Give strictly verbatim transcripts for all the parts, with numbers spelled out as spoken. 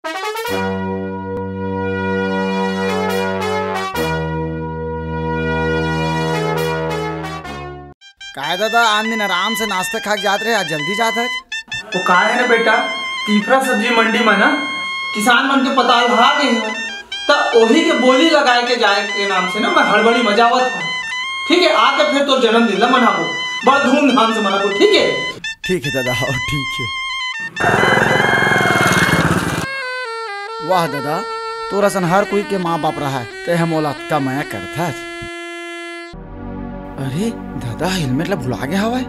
काय दादा, आन दिन आराम से नाश्ता खा के जात रहे, आज जल्दी जात हस? वो का हे ना बेटा, तीफरा सब्जी मंडी में ना किसान मन के पताल हा गे हे, त ओही के बोली लगाए के जाए के नाम से ना मैं हड़बड़ी में जावत हूँ। ठीक है, आके फिर तोर जन्मदिन ला मनाबो, बड़ धूमधाम से मनाबो, ठीक है? ठीक है दादा, हाँ, ठीक है। वाह दादा, तोर असन हर कोई के माँ बाप रहा है, ते हम ओला अतका मया करथस। अरे दादा, helmet ला भुला गे हवय।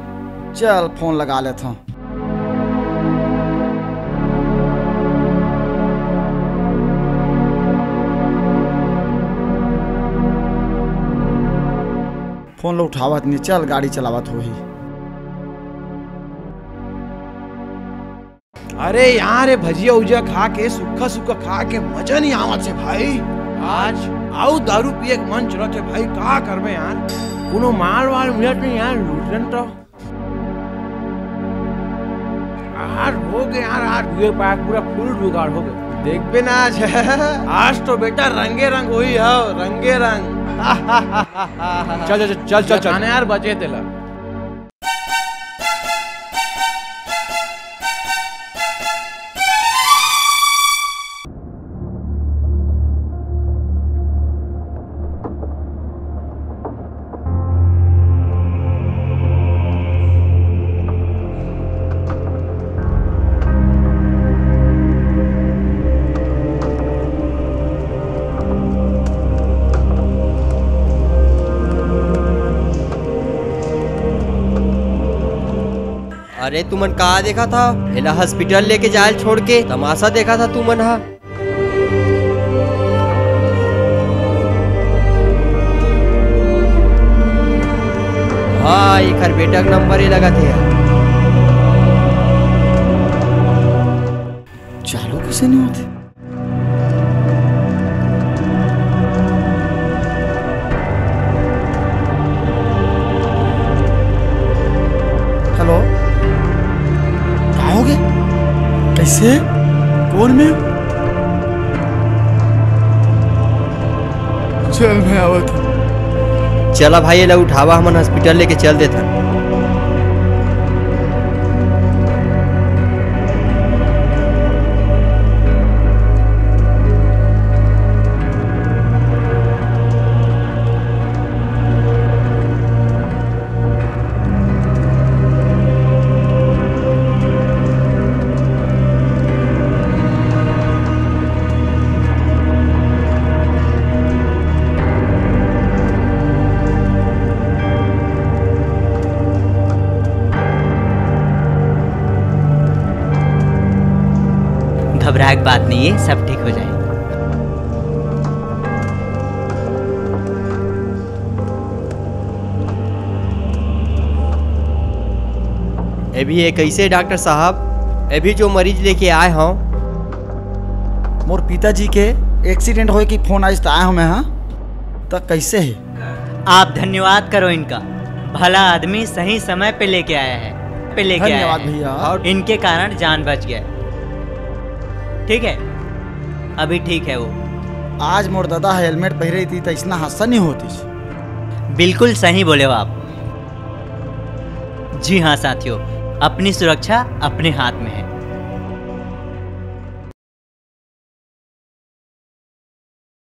चल, फोन लगा लेथव। फोन ला उठावत नहीं, चल, गाड़ी चलावत होही। अरे यार, ये भजिया उजिया खा के, सुक्खा सुक्खा खा के मजा नहीं आवत हे भाई। आज अउ दारू पिए के मन चलत हे भाई, का करबे यार, कोनो माल वाल मिलत नहीं यार, लूट लेन तो। आज हो गए यार, आज हुए पाक पूरा full जुगाड़ हो गए। देखबे ना आज, आज तो बेटा रंगे रंग होही हो, रंगे रंग। चल, चल, चल, चल, चल, चल। जाने यार, बचे तेला। अरे तुमन का देखत हव? एला hospital लेके जायल छोड़ के तमाशा देखत हव तुमन ह। हाँ, एकर बेटा के नंबर ही लगत हे यार। चालू कइसे नहीं होथे? हेलो, का हो गे? कइसे? कोन में? चल, मैं आवत हूँ। चला भाई, एला उठावा, हमन hospital लेके चल देथन। घबराए के बात नहीं है, सब ठीक हो जाए। अभी ये कइसे डॉक्टर साहब? अभी जो मरीज लेके आए हव। मोर पिताजी के accident होए के फोन आइस त आए हव मैं, हाँ। त कइसे हे? आप धन्यवाद करो इनका, भला आदमी सही समय पे लेके आया है, पे लेके आया धन्यवाद है। भैया। और इनके कारण जान बच गया। ठीक है, अभी ठीक है वो। आज मोर दादा helmet पहिरे रहितिस त अइसना हादसा नहीं होतिस। बिल्कुल सही बोले हो आप। जी हाँ साथियों, अपनी सुरक्षा अपने हाथ में है।